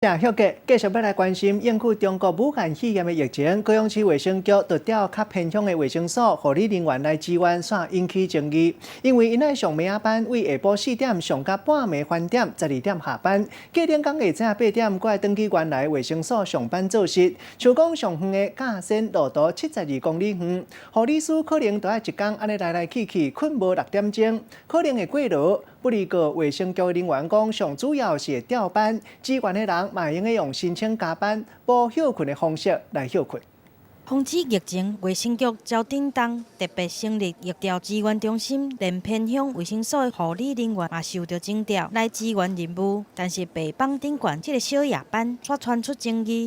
休息，繼續欲來關心應付中國武漢肺炎的疫情，高雄市衛生局就調較偏鄉的衛生所護理人員來支援，煞引起爭議。因為𪜶愛上暝仔班，對下晡四點上到半暝翻點，12點下班，隔頂工下早8點，閣愛轉去原來衛生所上班做事。像講上遠的甲仙路途72公里遠，護理師可能都愛一工按呢來來去去，睏無6點鐘，可能會過勞。不過衛生局人員講，上主要是會調班，支援的人嘛會用得用申請加班、補歇睏的方式來歇睏。防止疫情，衛生局朝頂冬特別成立疫調支援中心，連偏鄉衛生所的護理人員嘛受著徵調來支援任務。但是白枋頂懸這個小夜班卻傳出爭議。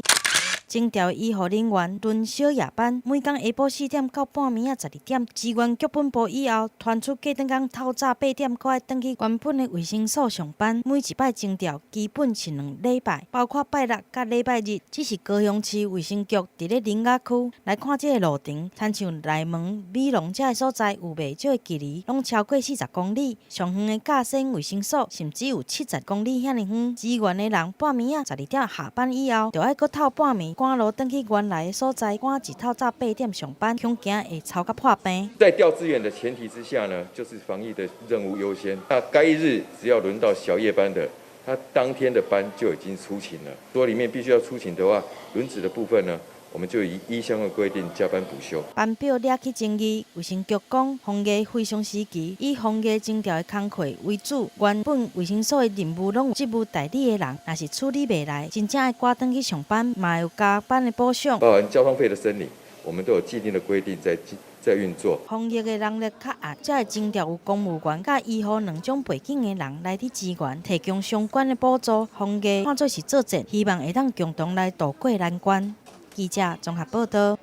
徵調醫護人員輪小夜班，每工下晡四點到半暝仔十二點，支援局本部以後，傳出隔轉工透早八點，閣愛轉去原本的衛生所上班。每一擺徵調基本是兩禮拜，包括拜六佮禮拜日。只是高雄市衛生局佇咧苓雅區來看這個路程，親像內門、美濃這个所在有袂少的距離，攏超過40公里。上遠的甲仙衛生所甚至有70公里遐爾遠。支援的人半暝仔十二點下班以後，就愛閣透半暝趕路轉去原來的所在，趕一透早八點上班，恐驚會吵甲破病。在調資源的前提之下呢，就是防疫的任務優先。那該日只要輪到小夜班的，他當天的班就已經出勤了。如果裡面必須要出勤的話，輪值的部分呢，我們就以依相關規定加班補休。班表惹起爭議，衛生局講防疫非常時期，以防疫徵調的工課為主。原本衛生所的任務攏有職務代理的人，若是處理袂來，真正愛趕轉去上班，嘛有加班的補償。包含交通費的申領，我們都有既定的規定在運作。防疫的人力較壓，才會徵調有公務員佮醫護兩種背景的人來佇支援，提供相關的補助。防疫看做是作戰，希望會當共同來渡過難關。記者綜合報道。